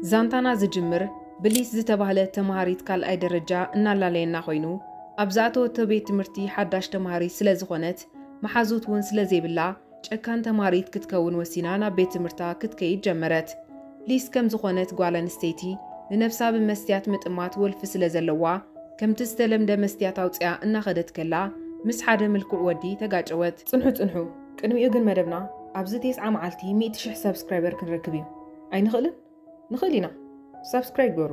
ዛንታና ዝጅምር ብሊስ ዝተባህለት ተማሃሪት ካልኣይ ደረጃ እናላለየና ኮይኑ፣ ኣብ ዝኣተወቶ ቤት ትምህርቲ ሓዳሽ ተማሃሪት ስለ ዝኾነት፣ መሓዙት እውን ስለ ዘይብላ፣ ጨካን ተማሃሪት ክትከውን ወሲና ናብ ቤት ትምህርታ ክትከይድ ጀመረት። ሊስ ከም ዝኾነት ጓል ኣንስተይቲ፣ ንነብሳ ብመስትያት ምጥማት ወልፊ ስለ ዘለዋ፣ ከምቲ ዝተለምደ መስትያት ኣውጺኣ እናኸደት ከላ፣ ምስ ሓደ ምልኩዕ ወዲ ተጋጨወት። ጽንሑ፣ ጽንሑ። ቅድሚኡ ግን መደብና ኣብዚ ቴስዓ መዓልቲ ሚእቲ ሽሕ ሳብስክራይበር ክንረክብ እዩ። ኣይንኽእልን? ንኽእል ኢና። ሳብስክራይብ ግበሩ።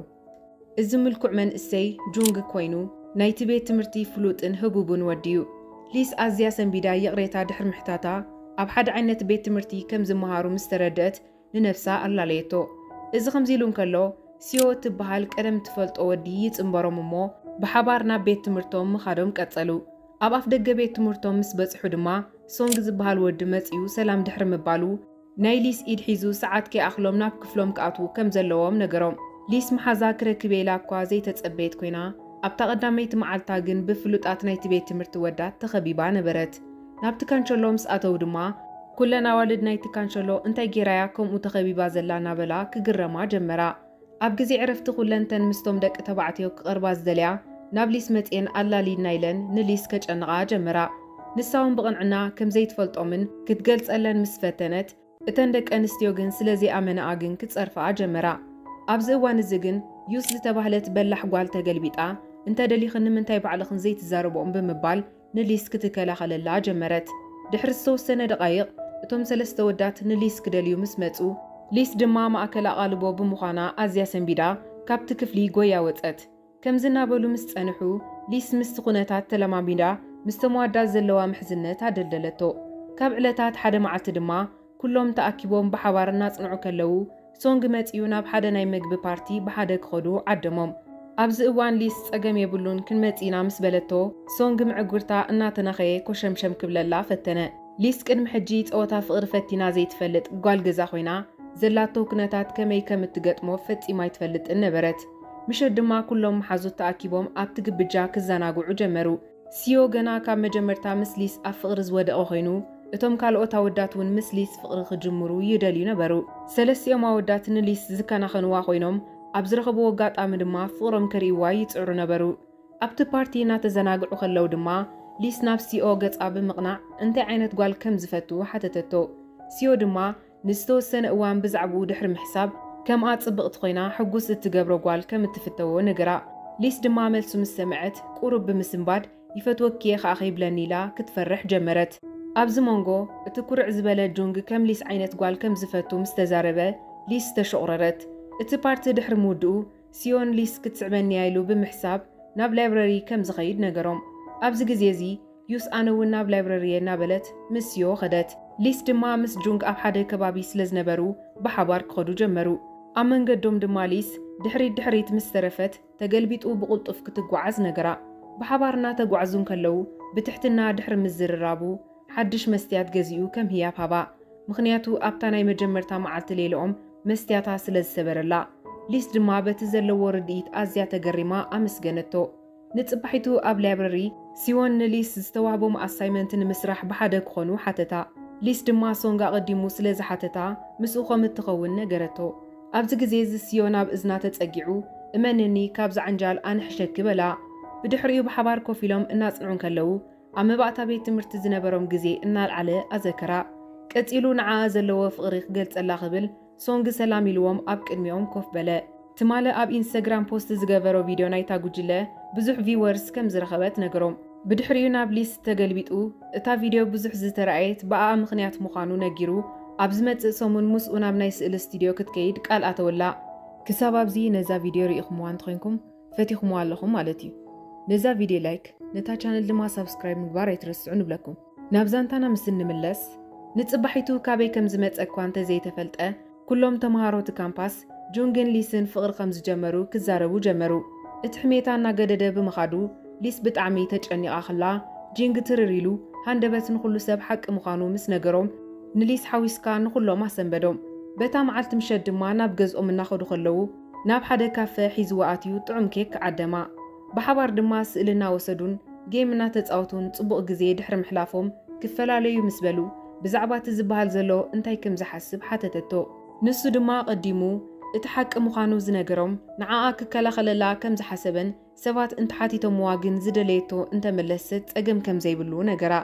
እዚ ምልኩዕ መንእሰይ ጁንግ ኮይኑ፣ ናይቲ ቤት ትምህርቲ ፍሉጥን ህቡብን ወዲ እዩ። ሊስ ኣዝያ ሰንቢዳ ይቕሬታ ድሕሪ ምሕታታ፣ ኣብ ሓደ ዓይነት ቤት ትምህርቲ ከም ዝመሃሩ ምስ ተረድአት፣ ንነብሳ ኣላለየቶ። እዚ ከምዚ ኢሉ እንከሎ፣ ሲዮ እትበሃል ቀደም ትፈልጦ ወዲ ይጽንበሮም እሞ፣ ብሓባር ናብ ቤት ትምህርቶም ምኻዶም ቀጸሉ። ኣብ ኣፍ ደገ ቤት ትምህርቶም ምስ በጽሑ ድማ፣ ሶንግ ዝበሃል ወዲ መጺኡ ሰላም ድሕሪ ምባሉ፣ ናይ ሊስ ኢድ ሒዙ ሰዓት ከይኣኽሎም ናብ ክፍሎም ክኣትዉ ከም ዘለዎም ነገሮም። ሊስ መሓዛ ክረክብ እየ ኢላ እኳ ዘይተጸበየት ኮይና፣ ኣብታ ቀዳመይቲ መዓልታ ግን ብፍሉጣት ናይቲ ቤት ትምህርቲ ወዳት ተኸቢባ ነበረት። ናብቲ ካንቸሎ ምስ ኣተዉ ድማ፣ ኩለን ኣዋልድ ናይቲ ካንቸሎ እንታይ ጌራያ ከምኡ ተኸቢባ ዘላ እናበላ ክግረማ ጀመራ። ኣብ ግዜ ዕረፍቲ ኩለንተን ምስቶም ደቂ ተባዕትዮ ክቐርባ ዝደልያ ናብ ሊስ መጽየን ኣላሊድና ኢለን ንሊስ ከጨንቓ ጀመራ። ንሳ እውን ብቕንዕና ከም ዘይትፈልጦምን ክትገልጸለን ምስ ፈተነት፣ እተን ደቂ ኣንስትዮ ግን ስለ ዘይኣመንኣ ግን ክጸርፍኣ ጀመራ። ኣብዚ እዋን እዚ ግን ዩስ ዝተባህለት በላሕ ጓል ተገልቢጣ፣ "እንተ ደሊኽን ንምንታይ ባዕልኽን ዘይትዛረብኦም?" ብምባል ንሊስ ክትከላኸለላ ጀመረት። ድሕሪ ዝተወሰነ ደቓይቕ፣ እቶም ሰለስተ ወዳት ንሊስ ክደልዩ ምስ መጹ፣ ሊስ ድማ ማእከል ኣቓልቦ ብምዃና ኣዝያ ሰንቢዳ ካብቲ ክፍሊ ጎያ ወጸት። ከምዚ እናበሉ ምስ ጸንሑ፣ ሊስ ምስቲ ኩነታት ተለማሚዳ ምስቶም ኣወዳት ዘለዋ ምሕዝነት ኣደልደለቶ። ካብ ዕለታት ሓደ መዓልቲ ድማ፣ ኩሎም ተኣኪቦም ብሓባር እናጽንዑ ከለዉ፣ ሶንግ መጺኡ ናብ ሓደ ናይ መግቢ ፓርቲ ብሓደ ክኸዱ ዓደሞም። ኣብዚ እዋን ሊስ ጸገም የብሉን፣ ክንመጽእ ኢና ምስ በለቶ፣ ሶንግ ምዕጉርታ እናተናኸየ ኮሸምሸም ክብለላ ፈተነ። ሊስ ቅድሚ ሕጂ ጸወታ ፍቕሪ ፈቲና ዘይትፈልጥ ጓል ገዛ ኮይና፣ ዘላቶ ኩነታት ከመይ ከም እትገጥሞ ፈጺማ ኣይትፈልጥን ነበረት። ምሸት ድማ ኩሎም መሓዙት ተኣኪቦም ኣብቲ ግብጃ ክዘናግዑ ጀመሩ። ሲዮ ገና ካብ መጀመርታ ምስ ሊስ ኣብ ፍቕሪ ዝወደቐ ኮይኑ፣ እቶም ካልኦት ኣወዳት እውን ምስ ሊስ ፍቕሪ ክጅምሩ ይደልዩ ነበሩ። ሰለስቲኦም ኣወዳት ንሊስ ዝከናኸንዋ ኮይኖም፣ ኣብ ዝረኸብዎ ኣጋጣሚ ድማ ፍቕሮም ከርእይዋ ይጽዕሩ ነበሩ። ኣብቲ ፓርቲ እናተዘናግዑ ከለዉ ድማ፣ ሊስ ናብ ሲዮ ገጻ ብምቕናዕ እንታይ ዓይነት ጓል ከም ዝፈቱ ሓተተቶ። ሲዮ ድማ ንዝተወሰነ እዋን ብዛዕባኡ ድሕሪ ምሕሳብ፣ ከምኣ ጽብቕቲ ኮይና ሕጉስ እትገብሮ ጓል ከም እትፍተዎ ነገራ። ሊስ ድማ መልሱ ምስ ሰምዐት፣ ቁሩብ ብምስንባድ፣ "ይፈትወኪ እየ ከኣ ከይብለኒ" ኢላ ክትፈርሕ ጀመረት። ኣብዚ መንጎ፣ እቲ ኩርዕ ዝበለ ጁንግ ከም ሊስ ዓይነት ጓል ከም ዝፈቱ ምስ ተዛረበ፣ ሊስ ተሾቕረረት። እቲ ፓርቲ ድሕሪ ምውድኡ፣ ሲዮን ሊስ ክትስዕበኒ እያ ኢሉ ብምሕሳብ፣ ናብ ላይብረሪ ከም ዝኸይድ ነገሮም። ኣብዚ ግዜ እዚ፣ ዩስ ኣነ እውን ናብ ላይብረሪ እየ እናበለት ምስ ሲዮ ኸደት። ሊስ ድማ ምስ ጁንግ ኣብ ሓደ ከባቢ ስለ ዝነበሩ ብሓባር ክኸዱ ጀመሩ። ኣብ መንገዶም ድማ ሊስ ድሕሪት ድሕሪት ምስ ተረፈት ተገልቢጡ ብቕልጡፍ ክትጓዓዝ ነገራ። ብሓባር እናተጓዕዙ እንከለዉ ብትሕትና ድሕሪ ምዝርራቡ ሓድሽ መስትያት ገዚኡ ከም ህያብ ሃባ። ምኽንያቱ ኣብታ ናይ መጀመርታ መዓልቲ ሌልኦም መስትያታ ስለ ዝሰበረላ። ሊስ ድማ በቲ ዘለዎ ርድኢት ኣዝያ ተገሪማ ኣመስገነቶ። ንጽባሒቱ ኣብ ላይብረሪ፣ ሲዮን ንሊስ ዝተዋህቦም ኣሳይመንት ንምስራሕ ብሓደ ክኾኑ ሓተታ። ሊስ ድማ ሶንግ ኣቐዲሙ ስለ ዝሓተታ፣ ምስኡ ከም እትኸውን ነገረቶ። ኣብዚ ግዜ እዚ ሲዮን ኣብ እዝና ተጸጊዑ፣ "እመንኒ፣ ካብዚ ዓንጃል ኣነ ሕሸኪ" በላ። ብድሕሪኡ ብሓባር ኮፍ ኢሎም እናጽንዑ እንከለዉ፣ ኣብ መባእታ ቤት ትምህርቲ ዝነበሮም ግዜ እናልዓለ ኣዘከራ። ቀጺሉ ንዓኣ ዘለዎ ፍቕሪ ክገልጸላ ክብል፣ ሶንግ ሰላም ኢልዎም ኣብ ቅድሚኦም ኮፍ በለ። ትማሊ ኣብ ኢንስታግራም ፖስት ዝገበሮ ቪድዮ ናይታ ጉጅለ ብዙሕ ቪወርስ ከም ዝረኸበት ነገሮም። ብድሕሪኡ ናብ ሊስ ተገልቢጡ፣ እታ ቪድዮ ብዙሕ ዝተረኣየት ብኣኣ ምኽንያት ምዃኑ ነጊሩ፣ ኣብ ዝመጽእ ሰሙን ምስኡ ናብ ናይ ስእሊ ስቱድዮ ክትከይድ ቃል ኣተወላ። ክሳብ ኣብዚ ነዛ ቪድዮ ርኢኹምዋ እንተኾይንኩም፣ ፈቲኹምዋ ኣለኹም ማለት እዩ። ነዛ ቪድዮ ላይክ፣ ነታ ቻነል ድማ ሳብስክራይብ ምግባር ኣይትረስዑ ንብለኩም። ናብ ዛንታና ምስ እንምለስ፣ ንጽባሒቱ ካበይ ከም ዝመጸ እኳ እንተ ዘይተፈልጠ፣ ኩሎም ተምሃሮ እቲ ካምፓስ፣ ጁንግን ሊስን ፍቕሪ ከም ዝጀመሩ ክዛረቡ ጀመሩ። እቲ ሕሜታ እናገደደ ብምኻዱ፣ ሊስ ብጣዕሚ ተጨኒቓ ከላ፣ ጂንግ ትርር ኢሉ፣ ሃንደበት ንኹሉ ሰብ ሓቂ ምዃኑ ምስ ነገሮም፣ ንሊስ ሓዊስካ ንኹሎም ኣሰንበዶም። በታ መዓልቲ ምሸት ድማ ናብ ገዝኦም እናኸዱ ከለዉ፣ ናብ ሓደ ካፈ ሒዝዋ ኣትዩ ጥዑም ኬክ ዓደማ። ብሓባር ድማ ስእሊ እናወሰዱን ጌም እናተጻወቱን ጽቡቕ ግዜ ድሕሪ ምሕላፎም፣ ክፈላለዩ ምስ በሉ፣ ብዛዕባ እቲ ዝበሃል ዘሎ እንታይ ከም ዝሓስብ ሓተተቶ። ንሱ ድማ ኣቐዲሙ፣ እቲ ሓቂ ምዃኑ ዝነገሮም፣ ንዓኣ ክከላኸለላ ከም ዝሓሰበን ሰባት እንተሓቲቶምዋ ግን ዝደለየቶ እንተመለሰት ጸገም ከም ዘይብሉ ነገራ።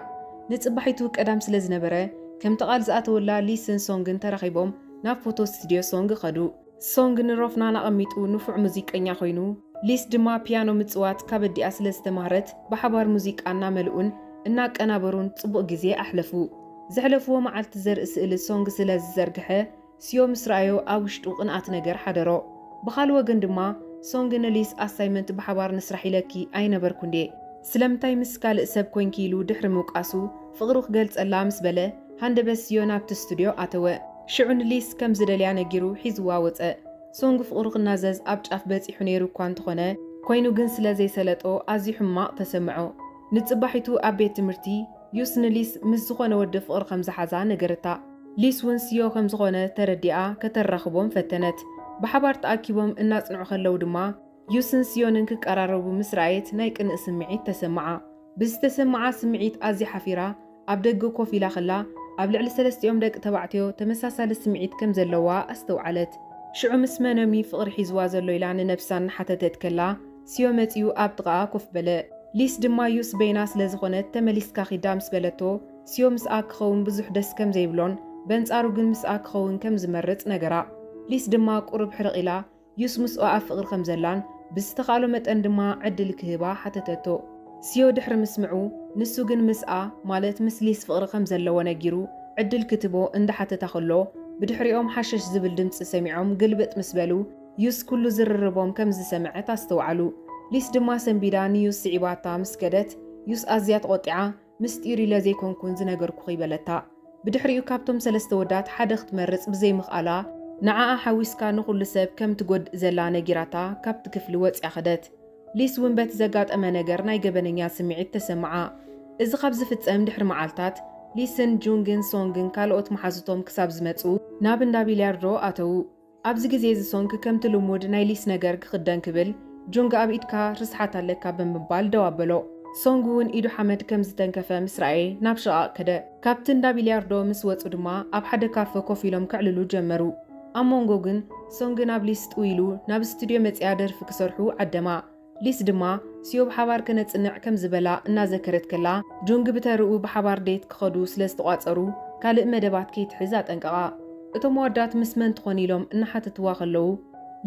ንጽባሒቱ ቀዳም ስለ ዝነበረ፣ ከምቲ ቃል ዝኣተወላ ሊስን ሶንግን ተራኺቦም ናብ ፎቶ ስቱድዮ ሶንግ ኸዱ። ሶንግ ንሮፍናን ኣቐሚጡ ንፉዕ ሙዚቀኛ ኮይኑ፣ ሊስ ድማ ፒያኖ ምጽዋት ካብ ኣዲኣ ስለ ዝተማህረት፣ ብሓባር ሙዚቃ እናመልኡን እናቀናበሩን ጽቡቕ ግዜ ኣሕለፉ። ዘሕለፍዎ መዓልቲ ዘርኢ ስእሊ ሶንግ ስለ ዝዘርግሐ፣ ሲዮ ምስ ረኣዮ ኣብ ውሽጡ ቅንኣት ነገር ሓደሮ። ብኻልእ ወገን ድማ፣ ሶንግ ንሊስ ኣሳይመንት ብሓባር ንስራሕ ኢለኪ ኣይነበርኩ እንዴ? ስለምንታይ ምስ ካልእ ሰብ ኮንኪ ኢሉ ድሕሪ ምውቃሱ፣ ፍቕሩ ክገልጸላ ምስ በለ፣ ሃንደበት ሲዮ ናብቲ ስቱድዮ ኣተወ። ሽዑ ንሊስ ከም ዝደልያ ነጊሩ ሒዝዋ ወጸ። ሶንግ ፍቕሩ ክናዘዝ ኣብ ጫፍ በጺሑ ነይሩ እኳ እንተኾነ፣ ኮይኑ ግን ስለ ዘይሰለጦ ኣዝዩ ሕማቕ ተሰምዖ። ንጽባሒቱ ኣብ ቤት ትምህርቲ፣ ዩስ ንሊስ ምስ ዝኾነ ወዲ ፍቕሪ ከም ዝሓዛ ነገረታ። ሊስ እውን ሲዮ ከም ዝኾነ ተረዲኣ ከተራኽቦም ፈተነት። ብሓባር ተኣኪቦም እናጽንዑ ከለዉ ድማ፣ ዩስን ሲዮንን ክቀራረቡ ምስ ረኣየት ናይ ቅንእ ስምዒት ተሰምዓ። ብዝተሰምዓ ስምዒት ኣዝያ ሓፊራ፣ ኣብ ደገ ኮፍ ኢላ ከላ፣ ኣብ ልዕሊ ሰለስቲኦም ደቂ ተባዕትዮ ተመሳሳሊ ስምዒት ከም ዘለዋ ኣስተውዓለት። ሽዑ ምስ መኖሚ ፍቕሪ ሒዝዋ ዘሎ ኢላ ንነብሳ እናሓተተት ከላ፣ ሲዮ መጺኡ ኣብ ጥቓኣ ኮፍ በለ። ሊስ ድማ ዩስ በይና ስለ ዝኾነት ተመሊስካ ኺዳ ምስ በለቶ፣ ሲዮ ምስኣ ክኸውን ብዙሕ ደስ ከም ዘይብሎን በንጻሩ ግን ምስኣ ክኸውን ከም ዝመርጽ ነገራ። ሊስ ድማ ቁሩብ ሕርቕ ኢላ፣ ዩስ ምስኡ ኣብ ፍቕሪ ከም ዘላን ብዝተኻእሎ መጠን ድማ ዕድል ክህባ ሓተተቶ። ሲዮ ድሕሪ ምስምዑ፣ ንሱ ግን ምስኣ፣ ማለት ምስ ሊስ ፍቕሪ ከም ዘለዎ ነጊሩ ዕድል ክትቦ እንዳሓተታ ከሎ፣ ብድሕሪኦም ሓሸሽ ዝብል ድምጺ ሰሚዖም ግልብጥ ምስ በሉ፣ ዩስ ኩሉ ዝርርቦም ከም ዝሰምዐት ኣስተውዓሉ። ሊስ ድማ ሰንቢዳ ንዩስ ስዒባታ ምስ ከደት፣ ዩስ ኣዝያ ተቖጢዓ፣ "ምስጢር ኢለ ዘይኮንኩን ዝነገርኩኺ" በለታ። ብድሕሪኡ ካብቶም ሰለስተ ወዳት ሓደ ክትመርጽ ብዘይምኽኣላ፣ "ንዓኣ ሓዊስካ ንኹሉ ሰብ ከም ትጎድእ ዘላ ነጊራታ ካብቲ ክፍሊ ወጽያ ከደት። ሊስ እውን በቲ ዘጋጠመ ነገር ናይ ገበነኛ ስምዒት ተሰምዓ። እዚ ካብ ዝፍጸም ድሕሪ መዓልታት፣ ሊስን ጁንግን ሶንግን ካልኦት መሓዙቶም ክሳብ ዝመጹ ናብ እንዳ ቢልያርዶ ኣተዉ። ኣብዚ ግዜ እዚ ሶንግ ከምቲ ልሙድ ናይ ሊስ ነገር ክኽደን ክብል፣ "ጁንግ ኣብ ኢድካ ርስሓት ኣለካ" ብምባል ደው ኣበሎ። ሶንግ እውን ኢዱ ሓመድ ከም ዝተንከፈ ምስ ረኣየ ናብ ሽቓቕ ከደ። ካብቲ እንዳ ቢልያርዶ ምስ ወጹ ድማ ኣብ ሓደ ካፈ ኮፍ ኢሎም ከዕልሉ ጀመሩ። ኣብ መንጎ ግን ሶንግ ናብ ሊስ ጥው ኢሉ ናብ ስቱድዮ መጺኣ ደርፊ ክሰርሑ ዓደማ። ሊስ ድማ ሲዮ ብሓባር ከነጽንዕ ከም ዝበላ እናዘከረት ከላ፣ ጁንግ ብተርኡ ብሓባር ዴት ክኸዱ ስለ ዝተቋጸሩ፣ ካልእ መደባት ከይትሕዝ ኣጠንቀቓ። እቶም ኣወዳት ምስ መን ትኾን ኢሎም እናሓተትዋ ከለዉ፣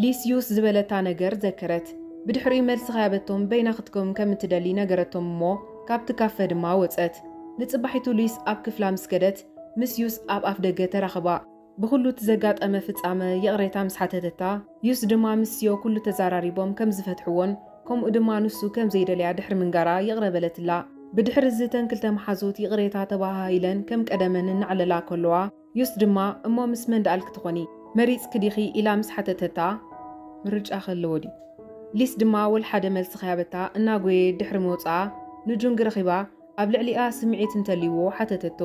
ሊስ ዩስ ዝበለታ ነገር ዘከረት። ብድሕሪኡ መልሲ ከያበቶም በይና ክትከውን ከም እትደሊ ነገረቶም እሞ፣ ካብቲ ካፈ ድማ ወጸት። ንጽባሒቱ ሊስ ኣብ ክፍላ ምስ ከደት፣ ምስ ዩስ ኣብ ኣፍ ደገ ተራኸባ። ብኹሉ እቲ ዘጋጠመ ፍጻመ ይቕሬታ ምስ ሓተተታ፣ ዩስ ድማ ምስ ሲዮ ኩሉ ተዛራሪቦም ከም ዝፈትሕዎን ከምኡ ድማ ንሱ ከም ዘይደልያ ድሕሪ ምንጋራ ይቕረ በለትላ። ብድሕሪ እዚ እተን ክልተ መሓዙት ይቕሬታ ተባሃሂለን ከም ቀደመን እናዕለላ ከለዋ፣ ዩስ ድማ "እሞ ምስ መን ደኣልኪ ትኾኒ? መሪጽኪ ዲኺ?" ኢላ ምስ ሓተተታ፣ "ምርጫ ከለዎ ድዩ?" ሊስ ድማ ወላ ሓደ መልሲ ከያበታ እናጎየ ድሕሪ ምውጽኣ፣ ንጁንግ ረኺባ ኣብ ልዕሊኣ ስምዒት እንተልይዎ ሓተተቶ።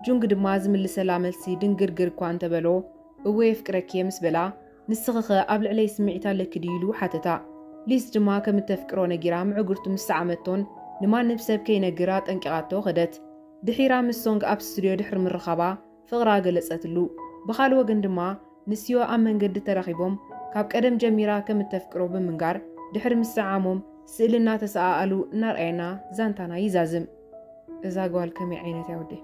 ጁንግ ድማ ዝምልሰላ መልሲ ድንግርግር እኳ እንተበሎ፣ "እወ የፍቅረኪ እየ" ምስ በላ፣ "ንስኺኸ ኣብ ልዕለይ ስምዒት ኣለኪ ድዩ?" ኢሉ ሓተታ። ሊስ ድማ ከም እተፍቅሮ ነጊራ ምዕጉርቱ ምስ ሰዓመቶን ንማንም ሰብ ከይነግር ኣጠንቂቓቶ ከደት። ድሒራ ምስ ሶንግ ኣብ ስቱድዮ ድሕሪ ምርኻባ ፍቕራ ገለጸትሉ። ብኻልእ ወገን ድማ ንሲዮ ኣብ መንገዲ ተራኺቦም ካብ ቀደም ጀሚራ ከም እተፍቅሮ ብምንጋር ድሕሪ ምስዓሞም ስእሊ እናተሰኣኣሉ እናርኣየና ዛንታና ይዛዝም። እዛ ጓል ከመይ ዓይነት እያ ወደይ?